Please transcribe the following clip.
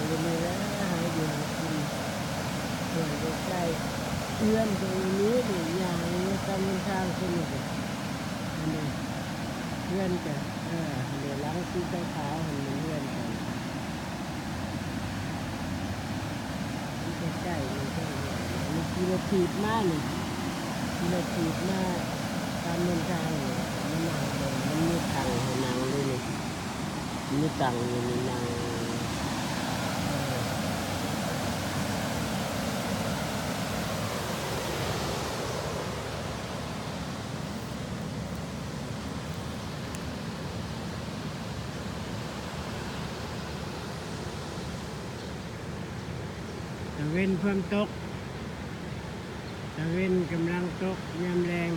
ຢູ່ນີ້ແຫຼະ ຫາຢູ່ຫາກິນ ເຮືອນໃກ້ໆ ເຮືອນກໍມີນີ້ ຍ່າງຢູ່ຕາມຫົນທາງຄືນີ້ ອັນນີ້ເຮືອນກໍ ເອີ ອັນນີ້ຫຼັງສີຂາວໆ ຫັ້ນແມ່ນເຮືອນເຂົາ ມັນໃກ້ໆ ມັນເທິງເຮືອນ ອັນນີ້ຂີ່ລົດຖີບມານີ້ ຂີ່ລົດຖີບມາຕາມຫົນທາງນີ້ ມານັ່ງເບິ່ງ ມັນມີຕັ່ງໃຫ້ນັ່ງຢູ່ນີ້ ມີຕັ່ງຢູ່ນີ້ນັ່ງ ເອີ. ຕາເວັນເພີ່ມຕົກ ຕາເວັນກຳລັງຕົກຍາມແລງ.